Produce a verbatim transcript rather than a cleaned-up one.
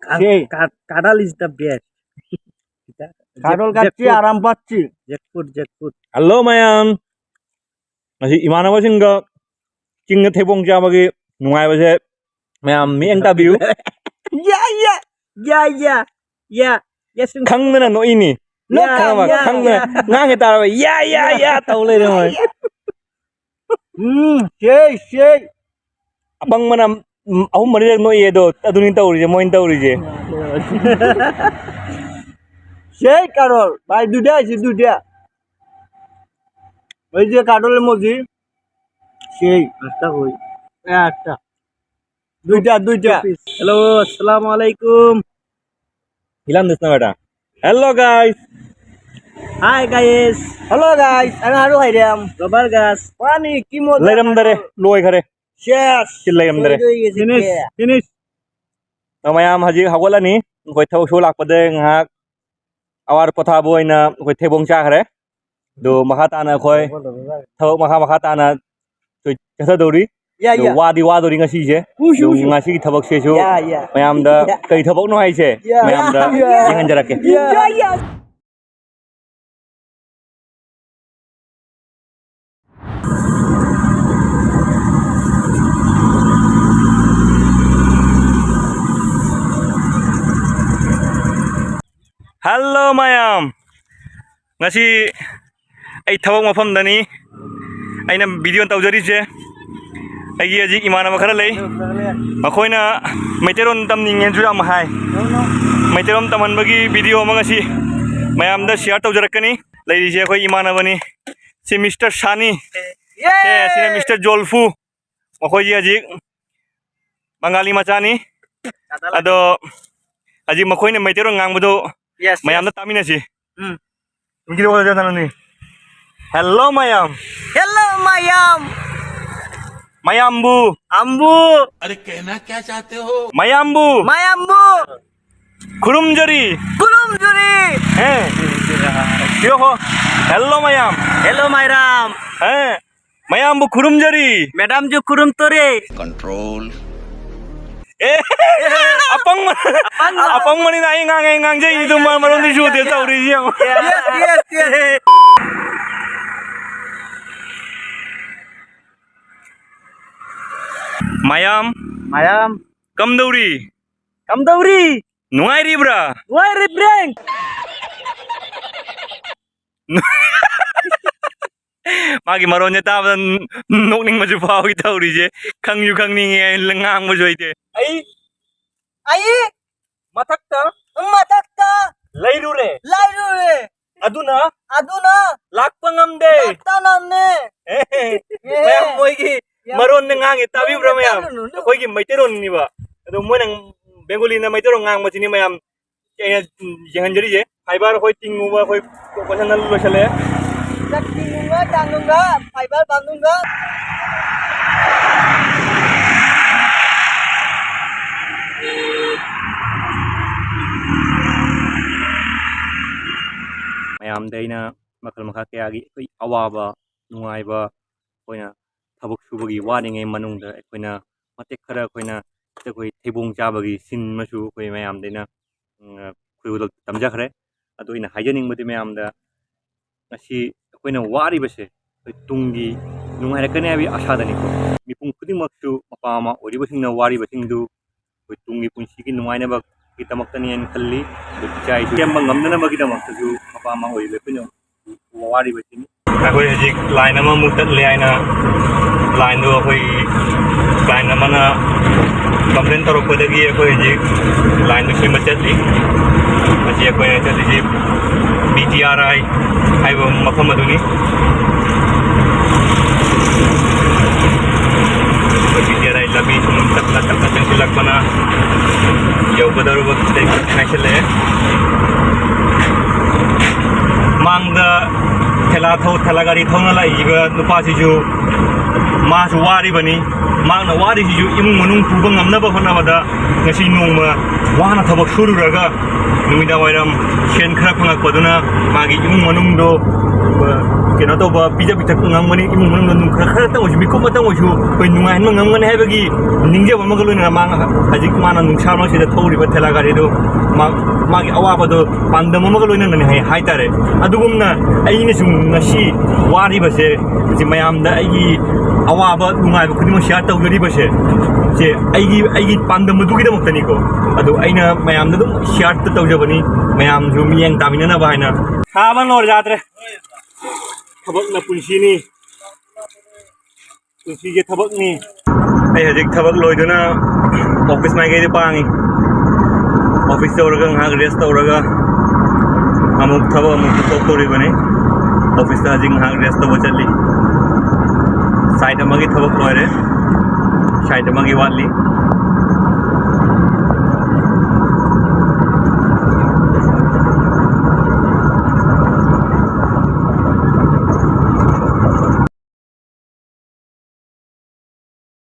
ꯀꯥ-, ꯁꯤ꯫ ꯀꯥ-, kathal is the best꯫ ꯀꯥꯗꯜ ꯀꯥꯠꯁꯤ ꯖꯦꯛꯐ꯭ꯔꯨꯠ꯫ ꯑꯥꯔꯥꯝ ꯄꯥꯠꯁꯤ꯫ Jackfruit, jackfruit. ꯍꯜꯂꯣ ꯃꯌꯥꯝ꯫ ꯉꯁꯤ ꯏꯃꯥꯟꯅꯕꯁꯤꯡꯒ ꯆꯤꯡꯗ ꯊꯩꯕꯣꯡ ꯆꯥꯕꯒꯤ ꯅꯨꯡꯉꯥꯏꯕꯁꯦ ꯃꯌꯥꯝ ꯃꯤꯠꯌꯦꯡ ꯇꯥꯕꯤꯌꯨ꯫ ꯌꯥ, ꯌꯥ, ꯌꯥ, ꯌꯥ, ꯌꯥ, ꯌꯥ, ꯁꯨꯝ ꯈꯪꯗꯅ ꯅꯣꯛꯏꯅꯤ꯫ ꯅꯣꯛ ꯌꯥ, ꯈꯪꯕ, ꯌꯥ, ꯈꯪꯗꯅ ꯌꯥ꯫ ꯉꯥꯡꯒꯦ ꯇꯥꯔꯕ ꯌꯥ, ꯌꯥ, ꯌꯥ ꯇꯧ ꯂꯩꯔꯦ ꯃꯣꯏ꯫ ꯎꯝ, ꯁꯦ, ꯁꯦ꯫ ꯑꯄꯪꯕꯅ, ꯎꯝ, ꯑꯍꯨꯝ ꯃꯔꯤꯔꯛ ꯅꯣꯛꯏ ꯑꯗꯣ, ꯑꯗꯨꯅꯤ ꯇꯧꯔꯤꯁꯦ, ꯃꯣꯏꯅ ꯇꯧꯔꯤꯁꯦ꯫ ꯁꯦ, ꯀꯥꯔꯣꯜ, ꯚꯥꯏ, ꯗꯨꯗꯤ ꯍꯥꯏꯁꯤ, ꯗꯨꯗꯤ꯫ ꯚꯥꯏ, ꯁꯦ, ꯀꯥꯔꯣꯜ ꯃꯣꯖꯤ꯫ ꯁꯦ꯫ ꯑꯁꯇ ꯍꯣꯏ꯫ ꯑꯦ, ꯑꯁꯇ꯫ ꯗꯨꯏꯇ, ꯗꯨꯏꯇ꯫ Hello, assalamu alaikum. Hello, guys. Hi, guys. Hello, guys. ꯑꯩ ꯍꯥꯏꯔꯨ ꯍꯩꯔꯦꯝ꯫ ꯔꯣꯕꯥꯔ ꯒꯥꯁ꯫ ꯋꯥꯅꯤ, ꯀꯤꯃꯣ ꯂꯩꯔꯝꯗꯔꯦ, ꯂꯣꯏꯈꯔꯦ꯫ ꯁꯦꯁ꯫ ꯁꯤ ꯂꯩꯔꯝꯗꯔꯦ꯫ ꯁꯣꯏꯗꯣꯏꯒꯦ ꯁꯤꯗꯤ꯫ Finish, finish. ꯑꯗꯣ ꯃꯌꯥꯝ ꯍꯧꯖꯤꯛ ꯍꯧꯒꯠꯂꯅꯤ꯫ ꯑꯩꯈꯣꯏ ꯊꯕꯛ ꯁꯨ ꯂꯥꯛꯄꯗ ꯉꯥꯏꯍꯥꯛ ꯑꯋꯥꯔ ꯄꯣꯊꯥꯕ ꯑꯣꯏꯅ ꯑꯩꯈꯣꯏ ꯊꯩꯕꯣꯡ ꯆꯥꯈ꯭ꯔꯦ꯫ ꯑꯗꯣ ꯃꯈꯥ ꯇꯥꯅ ꯑꯩꯈꯣꯏ ꯊꯕꯛ ꯃꯈꯥ, ꯃꯈꯥ ꯇꯥꯅ ꯆꯠꯊꯗꯧꯔꯤ꯫ ꯌꯥ, ꯑꯗꯣ ꯌꯥ꯫ ꯋꯥꯗꯤ ꯋꯥꯗꯣꯔꯤ ꯉꯁꯤꯁꯦ꯫ ꯎꯁ, ꯑꯗꯣ ꯎꯁ, ꯎꯁ꯫ ꯉꯁꯤꯒꯤ ꯊꯕꯛꯁꯤꯁꯨ ꯌꯥ, ꯌꯥ꯫ ꯃꯌꯥꯝꯗ ꯌꯥ꯫ ꯀꯩ ꯊꯕꯛꯅꯣ ꯍꯥꯏꯁꯦ ꯌꯥ꯫ ꯃꯌꯥꯝꯗ ꯌꯥ꯫ ꯌꯦꯡꯍꯟꯖꯔꯛꯀꯦ꯫ ꯌꯥ, ꯌꯥ꯫ Hello ꯃꯌꯥꯝ, ꯉꯁꯤ ꯑꯩ ꯊꯕꯛ ꯃꯐꯝꯗꯅꯤ ꯑꯩꯅ video ꯇꯧꯖꯔꯤꯁꯦ꯫ ꯑꯩꯒꯤ ꯍꯧꯖꯤꯛ ꯏꯃꯥꯟꯅꯕ ꯈꯔ ꯂꯩ, ꯃꯈꯣꯏꯅ ꯃꯩꯇꯩꯂꯣꯟ ꯇꯝꯅꯤꯡꯉꯦꯅꯁꯨ ꯌꯥꯝ ꯍꯥꯏ꯫ ꯃꯩꯇꯩꯂꯣꯟ ꯇꯝꯍꯟꯕꯒꯤ video ꯑꯃ ꯉꯁꯤ ꯃꯌꯥꯝꯗ share ꯇꯧꯖꯔꯛꯀꯅꯤ꯫ ꯂꯩꯔꯤꯁꯦ ꯑꯩꯈꯣꯏ ꯏꯃꯥꯟꯅꯕꯅꯤ꯫ ꯁꯤ Mister ꯁꯥꯅꯤ꯫ ꯌꯦ! ꯑꯦ, ꯁꯤꯅ Mister ꯖꯣꯜꯐꯨ꯫ ꯃꯈꯣꯏꯁꯤ ꯍꯧꯖꯤꯛ ꯕꯪꯒꯥꯂꯤ ꯃꯆꯥꯅꯤ꯫ ꯑꯗꯣ ꯍꯧꯖꯤꯛ ꯃꯈꯣꯏꯅ ꯃꯩꯇꯩꯂꯣꯟ ꯉꯥꯡꯕꯗꯣ ꯌꯦꯁ, ꯃꯌꯥꯝꯗ ꯌꯦꯁ꯫ ꯇꯥꯃꯤꯟꯅꯁꯤ꯫ ꯎꯝ꯫ Hello ꯃꯌꯥꯝ꯫ Hello ꯃꯌꯥꯝ꯫ ꯃꯌꯥꯝꯕꯨ꯫ ꯑꯝꯕꯨ꯫ अरे कहना क्या चाहते हो? ꯃꯌꯥꯝꯕꯨ꯫ ꯃꯌꯥꯝꯕꯨ꯫ ꯈꯨꯔꯨꯝꯖꯔꯤ꯫ ꯈꯨꯔꯨꯝꯖꯔꯤ꯫ ꯍꯦ꯫ ꯁꯤꯌꯣ ꯍꯣ꯫ Hello ꯃꯌꯥꯝ꯫ Hello ꯃꯌꯥꯝ꯫ ꯍꯦ꯫ ꯃꯌꯥꯝꯕꯨ ꯈꯨꯔꯨꯝꯖꯔꯤ꯫ ꯃꯦꯗꯥꯝꯁꯨ ꯈꯨꯔꯨꯝ ꯇꯣꯔꯦ꯫ Control. ꯑꯦ, ꯑꯄꯪꯕ, ꯑꯄꯪꯕꯅꯤꯅ ꯑꯩ ꯉꯥꯡꯉꯦ, ꯉꯥꯡꯖꯩ, ꯑꯗꯨ ꯃꯔꯣꯟꯗꯤ ꯁꯨꯗꯦ ꯇꯧꯔꯤꯁꯤ ꯌꯦꯡꯉꯣ꯫ Yes, yes, yes. ꯃꯌꯥꯝ, ꯃꯌꯥꯝ, ꯀꯝꯗꯧꯔꯤ? ꯀꯝꯗꯧꯔꯤ? ꯅꯨꯡꯉꯥꯏꯔꯤꯕ꯭ꯔꯥ? ꯅꯨꯡꯉꯥꯏꯔꯤꯕ꯭ꯔꯦ? ꯃꯥꯒꯤ ꯃꯔꯣꯟꯁꯦ ꯇꯥꯕꯗ ꯅꯣꯛꯅꯤꯡꯕꯁꯨ ꯐꯥꯎꯏ ꯇꯧꯔꯤꯁꯦ꯫ ꯈꯪꯁꯨ ꯈꯪꯅꯤꯡꯉꯦ, ꯉꯥꯡꯕꯁꯨ ꯍꯩꯇꯦ꯫ ꯑꯩ, ꯑꯩ ꯃꯊꯛꯇ, ꯃꯊꯛꯇ ꯂꯩꯔꯨꯔꯦ꯫ ꯂꯩꯔꯨꯔꯦ꯫ ꯑꯗꯨꯅ, ꯑꯗꯨꯅ ꯂꯥꯛꯄ ꯉꯝꯗꯦ꯫ ꯂꯥꯛꯄ ꯉꯝꯗꯦ꯫ ꯑꯦ, ꯑꯦ꯫ ꯃꯌꯥꯝ ꯃꯣꯏꯒꯤ ꯌꯥꯝ ꯃꯔꯣꯟꯗ ꯉꯥꯡꯉꯤ, ꯇꯥꯕꯤꯕ꯭ꯔꯥ ꯃꯌꯥꯝ? ꯇꯥꯔꯨꯅꯨ, ꯅꯣ꯫ ꯑꯩꯈꯣꯏꯒꯤ ꯃꯩꯇꯩꯔꯣꯟꯅꯤꯕ꯫ ꯑꯗꯣ ꯃꯣꯏꯅ ꯕꯦꯡꯒꯣꯂꯤꯅ ꯃꯩꯇꯩꯔꯣꯟ ꯉꯥꯡꯕꯁꯤꯅꯤ ꯃꯌꯥꯝ꯫ ꯑꯩꯅ ꯌꯦꯡꯍꯟꯖꯔꯤꯁꯦ꯫ Fiber ꯑꯩꯈꯣꯏ ꯇꯤꯡꯉꯨꯕ ꯑꯩꯈꯣꯏ ꯀꯣꯏꯁꯟꯅ ꯂꯣꯏꯁꯜꯂꯛꯑꯦ꯫ ꯆꯠꯈꯤꯅꯨꯡꯒ ꯇꯥꯡꯅꯨꯡꯒ fiber ꯄꯥꯝꯅꯨꯡꯒ꯫ ꯃꯌꯥꯝꯗ ꯑꯩꯅ ꯃꯈꯜ ꯃꯈꯥ ꯀꯌꯥꯒꯤ ꯑꯩꯈꯣꯏ ꯑꯋꯥꯕ, ꯅꯨꯡꯉꯥꯏꯕ, ꯑꯩꯈꯣꯏꯅ ꯊꯕꯛ ꯁꯨꯕꯒꯤ ꯋꯥꯔꯤꯉꯩ ꯃꯅꯨꯡꯗ ꯑꯩꯈꯣꯏꯅ ꯃꯇꯦꯛ ꯈꯔ ꯑꯩꯈꯣꯏꯅ ꯑꯩꯈꯣꯏ ꯊꯩꯕꯣꯡ ꯆꯥꯕꯒꯤ ꯁꯤꯟ ꯑꯃꯁꯨ ꯑꯩꯈꯣꯏ ꯃꯌꯥꯝꯗ ꯑꯩꯅ, ꯎꯝ, ꯈꯨꯗꯣꯜ ꯇꯝꯖꯈ꯭ꯔꯦ꯫ ꯑꯗꯣ ꯑꯩꯅ ꯍꯥꯏꯖꯅꯤꯡꯕꯗꯤ ꯃꯌꯥꯝꯗ ꯉꯁꯤ ꯑꯩꯈꯣꯏꯅ ꯋꯥꯔꯤꯕꯁꯦ ꯑꯩꯈꯣꯏ ꯇꯨꯡꯒꯤ ꯅꯨꯡꯉꯥꯏꯔꯛꯀꯅꯤ ꯍꯥꯏꯕꯒꯤ ꯑꯥꯁꯥꯗꯅꯤꯀꯣ꯫ ꯃꯤꯄꯨꯝ ꯈꯨꯗꯤꯡꯃꯛꯁꯨ ꯃꯄꯥ ꯃꯃꯥ ꯑꯣꯏꯔꯤꯕꯁꯤꯡꯅ ꯋꯥꯔꯤꯕꯁꯤꯡꯗꯨ ꯑꯩꯈꯣꯏ ꯇꯨꯡꯒꯤ ꯄꯨꯟꯁꯤꯒꯤ ꯅꯨꯡꯉꯥꯏꯅꯕꯒꯤꯗꯃꯛꯇꯅꯤ ꯍꯥꯏꯅ ꯈꯜꯂꯤ꯫ ꯑꯗꯨ ꯏꯆꯥ ꯏꯁꯨ ꯁꯦꯝꯕ ꯉꯝꯅꯅꯕꯒꯤꯗꯃꯛꯇꯁꯨ ꯃꯄꯥ ꯃꯃꯥ ꯑꯣꯏꯔꯤꯕ ꯑꯩꯈꯣꯏꯅ ꯋꯥꯔꯤꯕꯁꯤꯅꯤ꯫ ꯑꯩꯈꯣꯏ ꯍꯧꯖꯤꯛ line ꯑꯃꯃꯨꯛ ꯇꯠꯂꯦ ꯍꯥꯏꯅ, lineꯗꯣ ꯑꯩꯈꯣꯏ client ꯑꯃꯅ complain ꯇꯧꯔꯛꯄꯗꯒꯤ ꯑꯩꯈꯣꯏ ꯍꯧꯖꯤꯛ lineꯗꯣ ꯁꯦꯝꯕ ꯆꯠꯂꯤ꯫ ꯃꯁꯤ ꯑꯩꯈꯣꯏꯅ ꯆꯠꯂꯤꯁꯤ B T R I ꯍꯥꯏꯕ ꯃꯐꯝ ꯑꯗꯨꯅꯤ꯫ ꯑꯩꯈꯣꯏ B T R I ꯂꯝꯕꯤ ꯁꯨꯝ ꯇꯞꯅ ꯇꯞꯅ ꯆꯪꯁꯤꯜꯂꯛꯄꯅ ꯌꯧꯒꯗꯧꯔꯕ ꯈꯤꯇꯪ ꯉꯥꯏꯁꯤꯜꯂꯛꯑꯦ꯫ ꯃꯥꯡꯗ ꯊꯦꯂꯥ ꯊꯧ-, ꯊꯦꯂꯥ ꯒꯥꯔꯤ ꯊꯧꯅ ꯂꯥꯛꯏꯕ ꯅꯨꯄꯥꯁꯤꯁꯨ ꯃꯥꯁꯨ ꯋꯥꯔꯤꯕꯅꯤ꯫ ꯃꯍꯥꯛꯅ ꯋꯥꯔꯤꯁꯤꯁꯨ ꯏꯃꯨꯡ ꯃꯅꯨꯡ ꯄꯨꯕ ꯉꯝꯅꯕ ꯍꯣꯠꯅꯕꯗ ꯉꯁꯤ ꯅꯣꯡꯃ ꯋꯥꯅ ꯊꯕꯛ ꯁꯨꯔꯨꯔꯒ ꯅꯨꯃꯤꯗꯥꯡ ꯋꯥꯏꯔꯝ ꯁꯦꯟ ꯈꯔ ꯐꯪꯉꯛꯄꯗꯨꯅ ꯃꯥꯒꯤ ꯏꯃꯨꯡ ꯃꯅꯨꯡꯗꯣ ꯀꯩꯅꯣ ꯇꯧꯕ, ꯄꯤꯖ ꯄꯤꯊꯛꯄ ꯉꯝꯒꯅꯤ, ꯏꯃꯨꯡ ꯃꯅꯨꯡꯗ ꯅꯨꯡ ꯈꯔ ꯈꯔꯇꯪ ꯑꯣꯏꯁꯨ, ꯃꯤꯀꯨꯞ ꯑꯃꯇꯪ ꯑꯣꯏꯁꯨ ꯑꯩꯈꯣꯏ ꯅꯨꯡꯉꯥꯏꯍꯟꯕ ꯉꯝꯒꯅꯤ ꯍꯥꯏꯕꯒꯤ ꯅꯤꯡꯖꯕ ꯑꯃꯒ ꯂꯣꯏꯅꯅ ꯃꯥ ꯍꯧꯖꯤꯛ ꯃꯥꯅ ꯅꯨꯡꯁꯥ ꯃꯔꯛꯁꯤꯗ ꯊꯧꯔꯤꯕ ꯊꯦꯂꯥ ꯒꯥꯔꯤꯗꯨ ꯃꯥ, ꯃꯥꯒꯤ ꯑꯋꯥꯕꯗꯣ ꯄꯥꯟꯗꯝ ꯑꯃꯒ ꯂꯣꯏꯅꯅꯅꯤ ꯍꯥꯏ, ꯍꯥꯏꯇꯥꯔꯦ꯫ ꯑꯗꯨꯒꯨꯝꯅ ꯑꯩꯅꯁꯨ ꯉꯁꯤ ꯋꯥꯔꯤꯕꯁꯦ, ꯍꯧꯖꯤꯛ ꯃꯌꯥꯝꯗ ꯑꯩꯒꯤ ꯑꯋꯥꯕ ꯅꯨꯡꯉꯥꯏꯕ ꯈꯨꯗꯤꯡꯃꯛ ꯁꯤꯌꯥꯔ ꯇꯧꯖꯔꯤꯕꯁꯦ, ꯁꯦ ꯑꯩꯒꯤ, ꯑꯩꯒꯤ ꯄꯥꯟꯗꯝ ꯑꯗꯨꯒꯤꯗꯃꯛꯇꯅꯤꯀꯣ꯫ ꯑꯗꯨ ꯑꯩꯅ ꯃꯌꯥꯝꯗ ꯑꯗꯨꯝ ꯁꯤꯌꯥꯔ ꯇꯧꯖꯕꯅꯤ, ꯃꯌꯥꯝꯁꯨ ꯃꯤꯠꯌꯦꯡ ꯇꯥꯃꯤꯟꯅꯅꯕ ꯍꯥꯏꯅ꯫ ꯁꯥꯕ ꯂꯣꯏꯔꯦ ꯌꯥꯗ꯭ꯔꯦ꯫ ꯊꯕꯛꯅ ꯄꯨꯟꯁꯤꯅꯤ꯫ ꯄꯨꯟꯁꯤꯁꯦ ꯊꯕꯛꯅꯤ꯫ ꯑꯩ ꯍꯧꯖꯤꯛ ꯊꯕꯛ ꯂꯣꯏꯗꯨꯅ ꯑꯣꯐꯤꯁ ꯃꯥꯏꯀꯩꯗ ꯄꯥꯡꯉꯤ꯫ ꯑꯣꯐꯤꯁ ꯇꯧꯔꯒ ꯉꯥꯏꯍꯥꯛ ꯔꯦꯁ ꯇꯧꯔꯒ ꯑꯃꯨꯛ ꯊꯕꯛ ꯑꯃꯨꯛ ꯆꯠꯊꯣꯛꯇꯧꯔꯤꯕꯅꯤ꯫ ꯑꯣꯐꯤꯁꯇ ꯍꯧꯖꯤꯛ ꯉꯥꯏꯍꯥꯛ ꯔꯦꯁ ꯇꯧꯕ ꯆꯠꯂꯤ꯫ ꯁꯥꯏꯠ ꯑꯃꯒꯤ ꯊꯕꯛ ꯂꯣꯏꯔꯦ꯫ ꯁꯥꯏꯠ ꯑꯃꯒꯤ ꯋꯥꯠꯂꯤ꯫